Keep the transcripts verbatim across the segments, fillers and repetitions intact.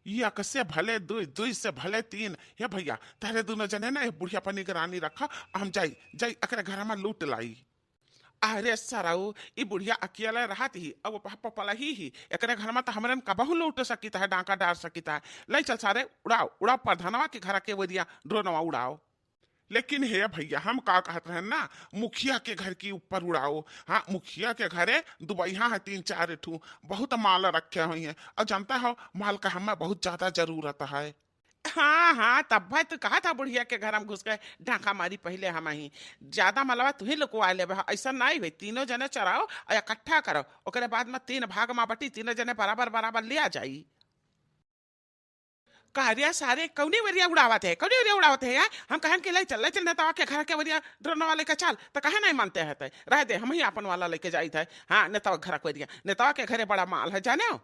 एक से भले दुई, दुई से भले तीन। हे भइया, तहरे दुनो जने ना ए बुढ़िया पर निगरानी रखा, हम जाई, जाई एकरे घर में लूट लाई। अरे सरऊ, ई बुढ़िया अकेले रहत ही, अब पह-, पपलही ही, एकरे घर में त हमरन कबहू लूट सकित है, डाका डार सकित है। ले चल सारे, उड़ाओ, उड़ाओ प्रधानवा के घर के वरिया ड्रोनवा उड़ाओ। लेकिन हे भइया, हम का कहत रहन ना, मुखिया के घर की ऊपर उड़ाओ। हाँ, मुखिया के घरे दुबैहा है तीन चार ठू, बहुत माल रखे हुई हैं। और जानता हो, माल का हमें बहुत ज्यादा जरूरत है। हाँ, हाँ, तब भाई तू कहा था बुढ़िया के घर में घुस के डाका मारी पहिले हम ही। ज्यादा मलवा तू ही लुकवा लेबे, ऐसा नाई होई। तीनों जने चराओ और इकट्ठा करो, ओकरे बाद में तीन भाग में बटी, तीनों जने बराबर बराबर लिया जाई। का रे सारे, कौनी वरिया उड़ावत है, कौनी वरिया उड़ावत है यार? हम कहन के ले चल, ले चल नेतावा के घर के वरिया ड्रोन वाले के चल, तो कहे नहीं मानते हैं ते? रह दे, हम ही अपन वाला लेके जाइत है। हाँ, नेतावा के घर के वरिया, नेतावा के घरे बड़ा माल है, जाने हो?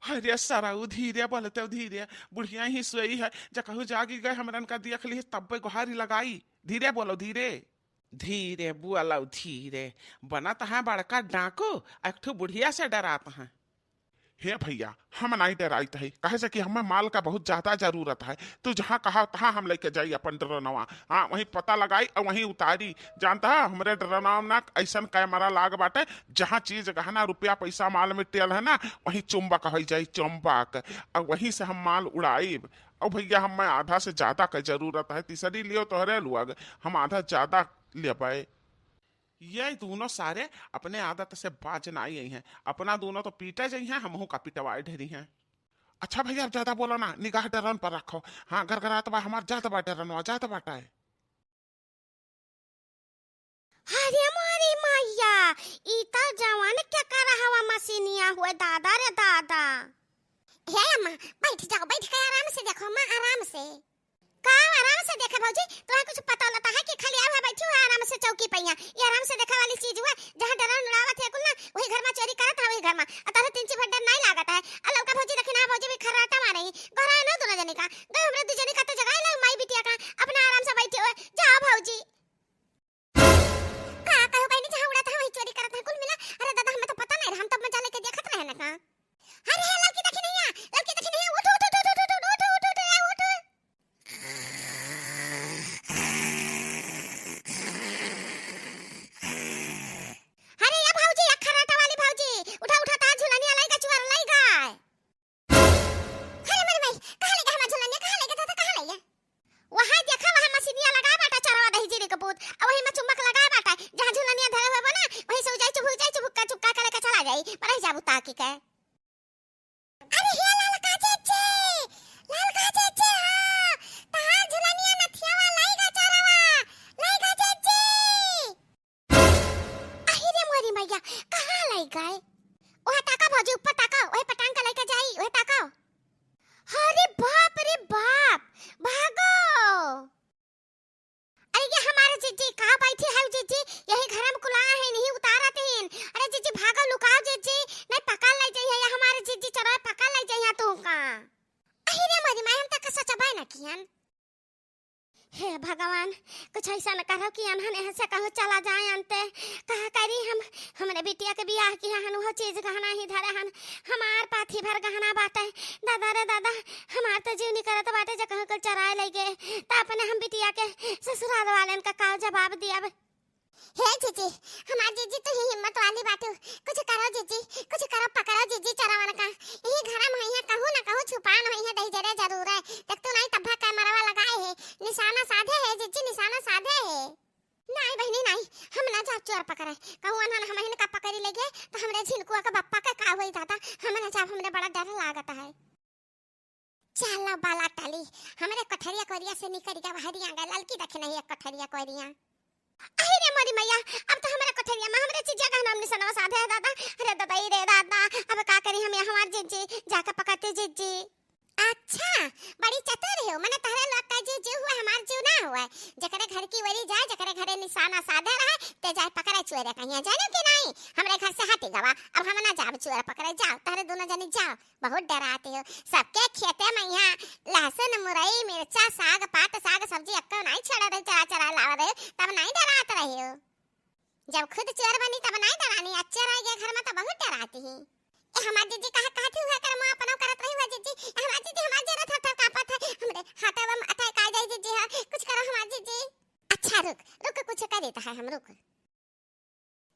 अरे सरऊ, धीरे बोलते हो, धीरे, बुढ़िया ही सोई है, जब कहूँ जागी गए, हमरन का देख ली, तब्बे गोहारी लगाई। धीरे बोलो, धीरे। धीरे बोलो, धीरे, बनत है बड़का डाकू, एक ठो बुढ़िया से डरात हैं। हे भइया, हम नाई डराइत है, काहे से कि हमें माल का बहुत ज्यादा जरूरत है। तू जहाँ कहा, तहाँ हम लेके जाई अपन ड्रोनवा। हाँ, वहीं पता लगाई और वहीं उतारी। जानता है, हमरे ड्रोनवा में ना ऐसन कैमरा लाग बाटे, जहाँ चीज, गहना, रुपया, पैसा, माल, material है ना, वहीं चुंबक होइ जाई, चुंबक। और वहीं से हम माल उड़ाइब। और भइया, हमें आधा से ज्यादा के जरूरत है, तीसरी लियो तोहरे लुआग, हम आधा ज्यादा लेबै। ये दोनों सारे अपने आदत से बाज नाई आई हैं, अपना दोनों तो पीटे जाई हैं, हमहू का पिटवाए ढेरी हैं। अच्छा भइया, अब ज्यादा बोलो ना, निगाह ड्रोन पर रखो। हाँ, गरगरात बा हमार, जात बा ड्रोनवा, जात बाटे। अरे मोरी मैया, ई त जवन के कर हवा मशीनिया हुए, दादा रे दादा। हे अम्मा, बैठ जाओ, बैठ के आराम से देखो अम्मा, आराम से। का आराम से देखे भौजी, तोहे कुछ पता लता है कि खाली आवा बैठी हुआ आराम से चौकी पे यहाँ। ये आराम से देखे वाली चीज हुआ, जहाँ ड्रोन उड़ावत है कुल ना, वही घर में चोरी करत है, वही घर में। आ तोहरे तिनची भर डर नहीं लागत है। आ लौका भौजी देखी ना, भौजी भी खर्राटा मारे ही। घराए ना दोनों जने का, गए हमरे दू जने का तो जगाए ला माई बिटिया का, अपना आराम से बैठे हुए। जाओ भौजी। का कहू बहिनी, जहाँ उड़त है वही चोरी करत है कुल मिला। अरे दादा, हमें तो पता नहीं रहा, हम तो मजा लेके देखत रहे ना का। अरे हे लड़की देखी नहीं है, लड़की देखी नहीं है, उठ, उठ। अरे या भौजी, या खर्राटा वाली भौजी, उठा, उठा, तार झुलनिया लाई गा, चुअर लाई गा। अरे मोरी माई, कहाँ ले गया हमार झुलनिया, कहाँ ले गया दादा, कहाँ ले गया? वहाँ देखा, वहाँ मशीनिया लगा बाटा चरवा दही जीरे के पूत, और वही में चुंबक लगा बाटा, जहाँ झुलनिया धरे हुए बा ना, वहीं से उ जाई चुभुक जाई, चुभुक का चुपका करे के चला जाई, पर रह जाबू ताकी के। अरे हे ललका चेचे, ललका चेचे, हाँ, तहार झुलनिया नथियावा लाई गा चरवा, लाई गा चेचे। अहि रे मोरी मैया, कहाँ लाई गए? ओहे ताका भौजी, ऊपर ताका, ओहे पटांग का लइका जाई, ओहे ताका। अरे बाप रे बाप, भागो। अरे ये हमारे जिज्जी, कहाँ बैठी है जिज्जी? यही घर में कुला है, नहीं उतारत हैं। अरे जिज्जी भागो, लुकाओ जिज्जी, नहीं पकड़ ले जाइए, ये हमारे जिज्जी चोरवा पकड़ ले जाइए तू का। अहि रे मोरी माई, हम तक सोचबे न कियन। हे भगवान, कुछ ऐसा न करो कि अनहन यहाँ से कहूँ चला जाए अंते। कहा करी हम, हमरे बिटिया के बियाह किया हन, वो चीज गहना ही धरे हन, हमार पाथी भर गहना बाटे। दादा रे दादा, हमार तो जीव निकलत बाटे, जे कहूँ कुल चराए ले गए, त अपने हम बिटिया के ससुराल वालन का का जवाब दियब? हे जीजी, हमार जीजी तो ही हिम्मत वाली बाटू, कुछ करो जीजी, कुछ करो, पकड़ो जीजी चोरवन का। यही घर में है, कहूँ ना कहूँ छुपान है, दही जरे जरूर है। देख तू नहीं तब्बा कैमरवा लगाए है, निशाना साधे है जीजी, निशाना साधे है। नहीं बहिनी नहीं, हम ना जाब चोर पकड़े, कहूँ अनहन हमहिन का पकड़ी ले गए, तो हमरे झिनकुआ के बप्पा के का होई दादा, हम ना जाब, हमरे बड़ा डर लागत है। चलो बाला टाली, हमरे कोठरिया कोरिया से निकल गया, हरिया गए, ललकी देखे नहीं एक कोठरिया कोरिया। अहि रे मोरी मैया, अब तो हमरे कोठरिया में हमरे चीजिया का नाम निशानवा साधे है दादा। अरे दादा, ई रे दादा, अब का करी हम यहाँ हमार जीजी, जाके पकड़ते जीजी। अच्छा, बड़ी चतुर हो, मने तहरे लोग का जीव जीव हुआ, हमार जीव ना हुआ। जकरे घर की वरी जाए, जकरे घरे निशाना साधे रहे, ते जाए पकड़े चोरे कहिया, जाने कि नहीं? हमरे घर से हटी गवा, अब हम ना जाब चोर पकड़े, जाओ, तहरे दोनों जनी जाओ। बहुत डराते हो। सबके खेते में यहाँ लहसुन, मुरई, मिर्चा, साग, पात, साग, सब्जी अक्को नहीं छेड़ा रहे, चरा चरा लावा रहे, तब नहीं डरात रहे हो। जब खुद चोर बनी तब नहीं डरानी, अच्छे रह गए घर में तो बहुत डराती ही। ए हमार जीजी कहा कहती हुआ कर मुँह अपना करत रही हुआ जीजी, ए हमार देत है हम, रुक।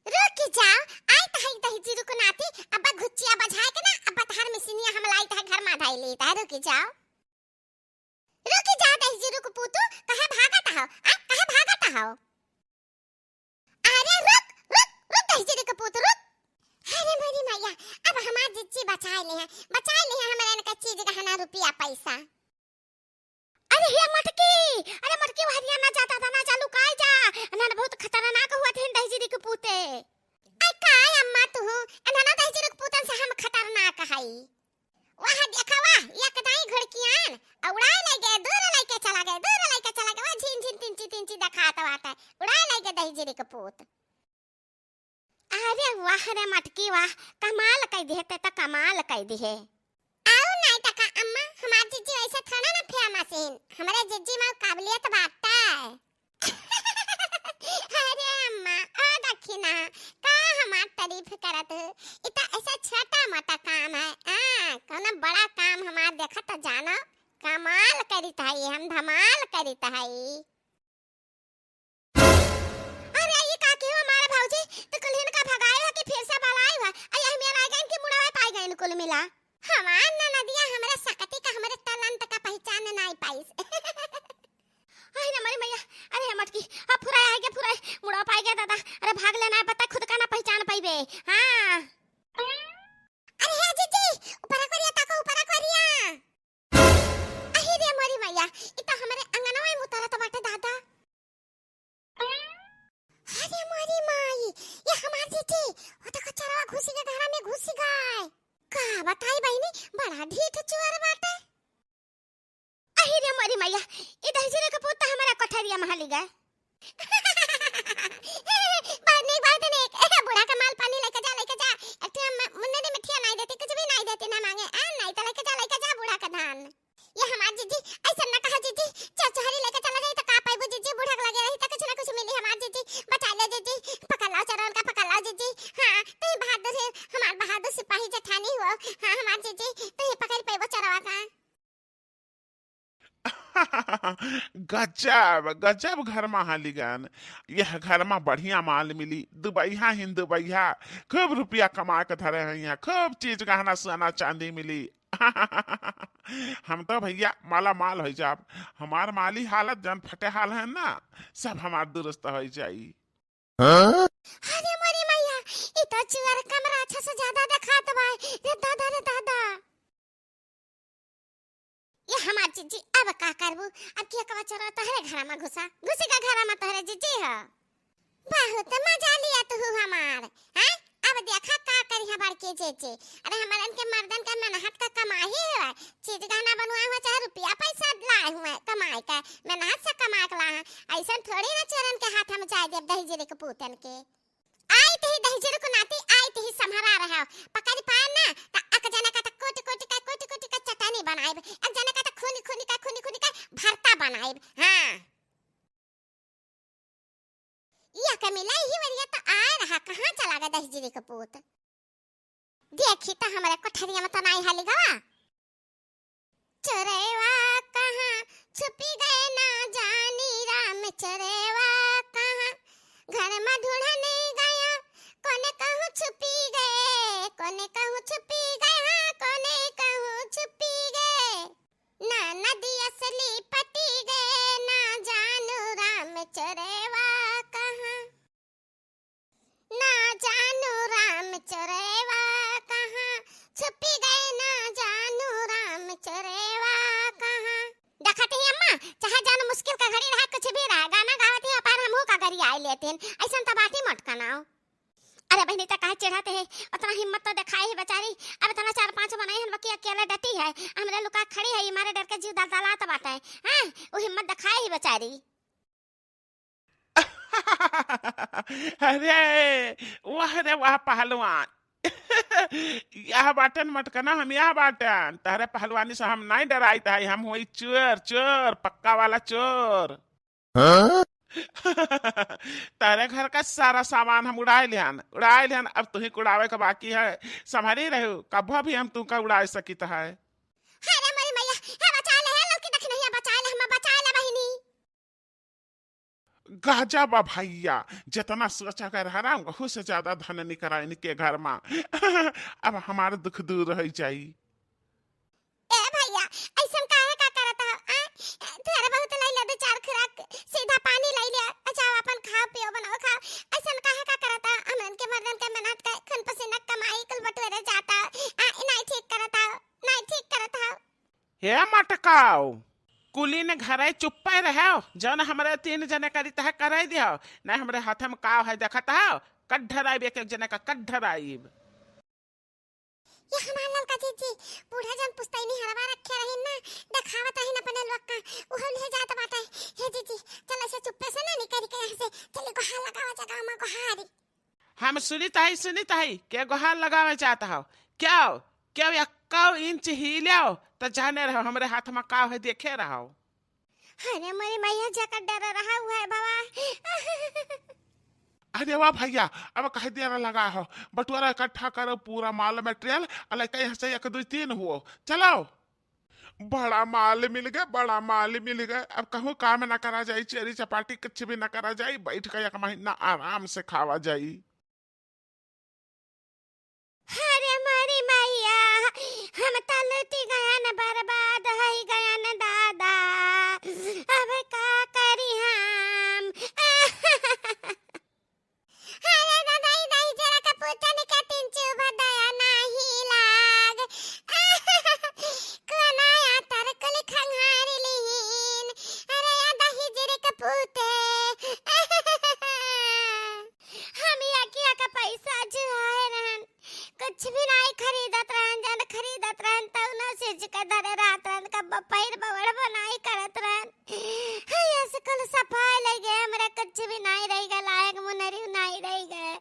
रुक जाओ, आइत है दहिजरी क नाती, अब घुच्चिया बझाए के ना, अब तहार मिसिनिया हम लाइत है घर मा धइली, त रुक जाओ। रुक जाओ दहिजरी क पूत, कहे भागत हो, आ, कहे भागत हो? अरे रुक, रुक, रुक दहिजरी क पूत, रुक। अरे मोरी मैया, अब हमार जिज्जी बचाए लिहे, बचाए लिहे हमार इनका चीज गहना रुपया पैसा। अरे हे मटकी, अरे मटकी, वहरिया ना जा दादा, ना जा, लुकाए जा, ना, ना, बहुत खतरनाक हुआ थे दहिजरी क पूते। आई काय अम्मा तू, ना, ना दहिजरी क पूतन से हम खतरनाक हई। वाह देखा वाह, एक दाई घुड़कियान, आ उड़ाए लइ गए, दूर लइके चला गए, दूर लइके चला गए, वाह झिन झिन तिनची तिनची देखात बाटे, उड़ाए लइ गए दहिजरी क पूत। अरे वाह रे मटकी वाह, कमाल कइ दिहे ते त कमाल कइ दिहे। आउ नाई त का अम्मा, हमार जिज्जी वैसे थोड़ा ना फेमस हीन, हमरे जिज्जी मा काबिलियत बाटे। अरे अम्मा, ओ दखिना, का हमार तारीफ करत हो? इ त ऐसा छोटा मोटा काम है, हाँ, कौनो बड़ा काम हमार देखत त जानो, कमाल करित हई, हम धमाल करित हई। अरे, ये का किहो हमारे भौजी? तो कुल्हिन का भगाए हो कि फिर से बलाए हो? अरे, हम यार आ गए कि मुड़ावे पाए गए कुल मिला। हमार ननदिया हमरे सकती का, हमरे तलंत का पहचान नाई पाइस। अरे रे मोरी मैया, अरे हे मटकी, अब फुराए आए गए, फुराए, मुड़ावे पाए गए दादा। अरे भाग लेना है, पता खुद का ना पहचान पाइबे। हाँ। अरे हे जीजी, ऊपरा करिया ताको, ऊपरा करिया। अहि रे मोरी मैया, इ त हमरे अंगनवा में उतरत बाटे दादा। अरे मोरी माई, ये हमार जीजी, ओ देखो चरवा घुसी गए, घरा में घुसी गए। का बताई बहिनी, बड़ा ढीठ चुअर बाटे। अहि रे मोरी मैया, इ दहिजरी क पूत त हमरे कोठरिया में हली गए। बहुत नीक, बहुत नीक। बूढ़ा का माल पानी लेके जा, लेके जा। एक ठे म-, मुन्ने दी मिठिया नाई देती, कुछ भी नाई देती, ना मांगे। आ, नाई तो लेके जा, लेके जा बूढ़ा का धान। ये हमार जीजी, ऐसा ना कहा जीजी, चरचहरी लेके चला जाई तो का पाइबू जीजी, बूढ़ा के लगे रही तो कुछ ना कुछ मिली हमार जीजी, बचा ले जीजी, पकड़ लाओ चरवन का, पकड़ लाओ जीजी। हाँ, तू ही बहादुर है, हमार बहादुर सिपाही जेठानी हो। हाँ, हमार जीजी, तू ही पकड़ पाइबो चरवा का। गजब, गजब घर मा हालिगन। यह घर मा बढ़िया माल मिली, दुबैहा हिन दुबैहा, खूब रुपया कमा के धरे हैं यहाँ, खूब चीज गहना सोना चांदी मिली। हम तो भैया माला माल होइ जाब, हमार माली हालत जौन फटे हाल है ना, सब हमार दुरुस्त होइ जाई। हाँ? अरे मोरी मैया, इ तो चुअर कम राक्षस ज्यादा देखात बा। रे दादा, रे दादा। ये हमार जीजी, अब का करबू? अब की एकवा चोरा तोहरे घरा में घुसा, घुसी का घरा में तोहरे जीजी ह। बहुत मजा लिया तू हमार, हैं? अब देखा का करी है बड़की जीजी। अरे हमरन के मर्दन के मेहनत का कमाई है, चीज गहना बनवाए हो चाहे रुपया पैसा लाए हुए कमाई के, मेहनत से कमा के लाए हैं। ऐसन थोड़ी ना चोरन के हाथ हम जाए देब दहिजरी के पूतन के। आइत ही दहिजरी के नाती, आइत ही सम्हरा रहा। पकड़ पाए ना, त एक जने का त कूट कूट के, कूट कूट के चटनी बनाइब, एक जने का त खूनी खूनी के, खूनी खूनी के भरता बनाइब। हाँ। या के मिला ही वरिया त आए रहा, कहाँ चला गया दहिजरी के पूत? देखी त हमरे कोठरिया में त नाई हाली गवा। चोरवा कहाँ छुपी गए ना जानी राम, चोरवा कहाँ घर में ढूंढने गया, कोने कहूँ छुपी गए, कोने कहूँ छुपी गए, हाँ, कोने कहूँ छुपी गए। ना नदी असली पटी गए, ना जानू राम चोरवा कहाँ। ना जानू राम चोरवा कहाँ छुपी गए, ना जानू राम चोरवा कहाँ। देखत ही अम्मा, चाहे जान मुश्किल का घड़ी रहा, कुछ भी रहा, गाना गावत ही अपार हमहू का गरी आए लेते हैं, ऐसन त बात ही मत कनाओ। अरे बहिनी, त काहे चिढ़ाते है? उतना हिम्मत तो दिखाए ही बेचारी। अब इतना चार पांच बनाई हन, बाकी अकेले डटी है, हमरे लुका खड़ी है, ये मारे डर के जीव दलदलात बाटे। हाँ, वो हिम्मत दिखाए ही बेचारी। अरे, वाह रे वाह पहलवान। यह बाटन मटकना, हम यह बाटन। तहरे पहलवानी से हम नहीं डराइत है, हम हुई चोर, चोर, पक्का वाला चोर। हाँ? तहरे घर का सारा सामान हम उड़ाए लिहन, उड़ाए लिहन। अब तुही उड़ावे का बाकी है, संभरी रहू, कब्बो भी हम तुमका उड़ाए सकित है। हाय रे मोरी मैया, हे बचा ले, हे लौकी दखिनहिया, बचा ले, हम बचा ले बहिनी। गजब बा भइया, जेतना सोचा के रहा ना, वहू से ज्यादा धन निकरा इनके घर मा। अब हमार दुख दूर होइ जाई। ए भइया, अइसन काहे का करत हो? आ, थोड़ा बहुत लइ ले, दो चार खुराक, सीधा पानी लइ ले, जाओ अपन खाओ पियो, बनाओ खाओ। अइसन काहे का करत हो? हमन के मर्दन के मेहनत के खून पसीना कमाई कुल बटोरे जात हो। आ, ई नाहीं ठीक करत हो, नाहीं ठीक करत हो। हे मटकाओ, कुलीन घरे चुप्पे रहो, जौन हमरे तीन जने करी तहे करे दियो, नाहीं हमरे हाथे मा काव है देखत हो, कट धराइब एक एक जने का, कट धराइब। ये हमार ललका जीजी, बूढ़ा जौन पुस्तैनी हरवा रखे रहिन ना, देखावत रहिन अपने लोग का, उहो ले जात बाटे। हे जीजी, चल अइसे चुप्पे से ना निकरी के यहाँ से, चली गोहार लगावा जगह मा गोहारी। हम सुनित हई, सुनित हई, के गोहार लगावे जात हौ? क्यों, क्यों एक्कौ इंच हिलेव, त जाने रहो, हमरे हाथ मा का है, देखे रहो। अरे मोरी मैया, जेकर डर रहा हुआ है बाबा। अरे वाह भइया, अब काहे देर लगा हो, बटुआरा इकट्ठा करो, पूरा माल material, अ लइका यहाँ से एक, दुइ, तीन हुओ, चलो। बड़ा माल मिल गए, बड़ा माल मिल गए। अब कहूँ काम ना करा जाई, चोरी चपाटी कुछ भी ना करा जाई, बैठ के एक महीना आराम से खावा जाई। अरे मोरी मैया, हम त लुटि गयन, बर्बाद होइ गयन दादा, अब का करी हम? अरे दादा, ई दहिजरा के पूतन के तीन चुभ दया नाही लाग। कोना आतर कुल खंगार लिहिन। अरे या दहिजरे के पूते। हम यकिया के पैसा जुआए रहन। कुछ भी नाई खरीदत रहन, जन खरीदत रहन, तौनो चीज के धरे रहत रहन, कब्बो पहिर बवड़ बनाई करत रहन। हाय, आजकल सफाई लइ गए, हमरे कुछ भी नाई रहि गए, लायक मुनरी नाई रहि गए।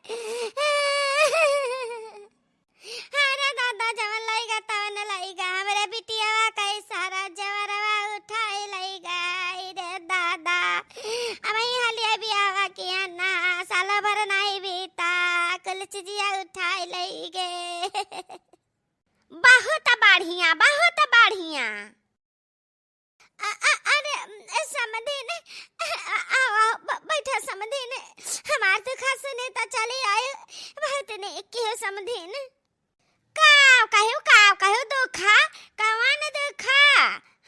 अरे दादा, जवन लइ गए, तवन लइ गए, हमरे बिटिया के सारा जवरवा उठाई लइ गए रे दादा। अब ई हलिया बियाह किया ना, साल भर नाई बीता, कुल चीजिया उठाई लइ गए। बहुत बढ़िया, बहुत बढ़िया। अ, अ, अरे, ए, समधिन, अ, अ, आओ, आओ, ब-, बैठो समधिन, हमार दुखा सुने त चली आयो, बहुत नीक किहो समधिन। का कहो, का कहो दुखा, कवन दुखा?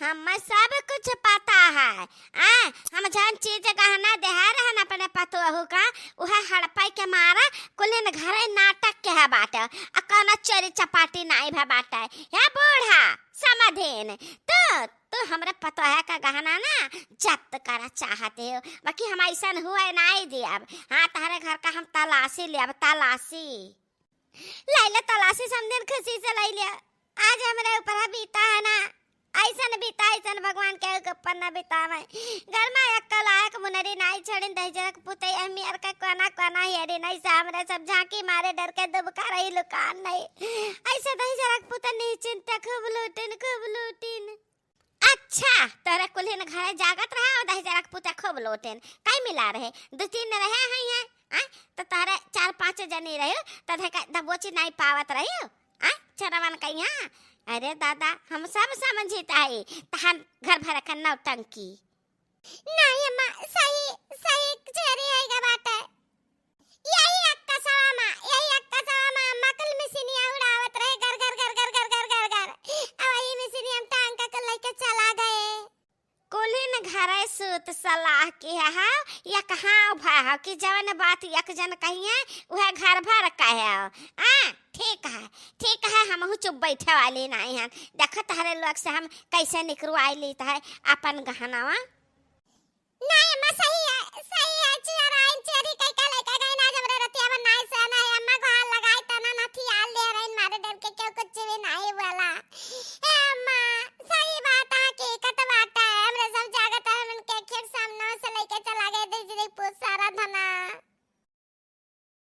हमें सब कुछ पता है। आ, हम जौन चीज गहना देहे रहन अपने पतोहू का, उहे हड़पै के मारा कुलिन घरे नाटक के है बाटे, आ कौनो चोरी चपाटी नाई भे बाटे। हे बूढ़ा, समधिन, तू, तू हमरे पतोहे का गहना ना जब्त करा चाहत हो, बाकी हम अइसन हुए नाई दियब। हाँ, तहरे घर का हम तलाशी लेब, तलाशी। लइ ले तलाशी समधिन, खुशी से लइ ले। आज हमरे ऊपर बीता है ना, अइसन बीता, अइसन भगवान के ऊपर ना बितावे। घर मा एक लायक मुनरी नाई छोड़िन, दहिजरक पुतई अहमियर का कोना कोना हेरी नाई से हमरे सब झांकी मारे डर के दुबका रही लुकान नाई। अइसे दहिजरक पुतई निश्चिंत खूब लूटिन, खूब लूटिन। अच्छा, तोहरे कुल्हिन घरे जागत रहा और दहिजरक पुतई खूब लूटिन। कई मिला रहे? दो तीन रहे हैं, हैं? आय, तो तोहरे चार पाँच जनी रहे, तो देखे दबोची नाई पावत रहे। आय, चरवन कहिया। अरे दादा, हम सब समझित हई, तहार घर भर के नौटंकी। नाई अम्मा, सही, सही चोरी होइगा बाटे। यही अक्का सवा मा, यही अक्का सवा मा अम्मा कुल मिसिनिया उड़ावत रहे, गर, गर, गर। अब वही मिसिनिया हम टांग के कुल लइके चला गए। कुलिन घरे सूत सलाह किहे हौ, यकहाव भए हौ कि जवन बात एक जन कहिए, उहे घर भर कहे हौ। हाँ, ठीक है, ठीक है, हमहू चुप बैठे वाली नाई हन। देखो तहरे लोग से हम कैसे निकरवाई लीत है अपन गहनवा।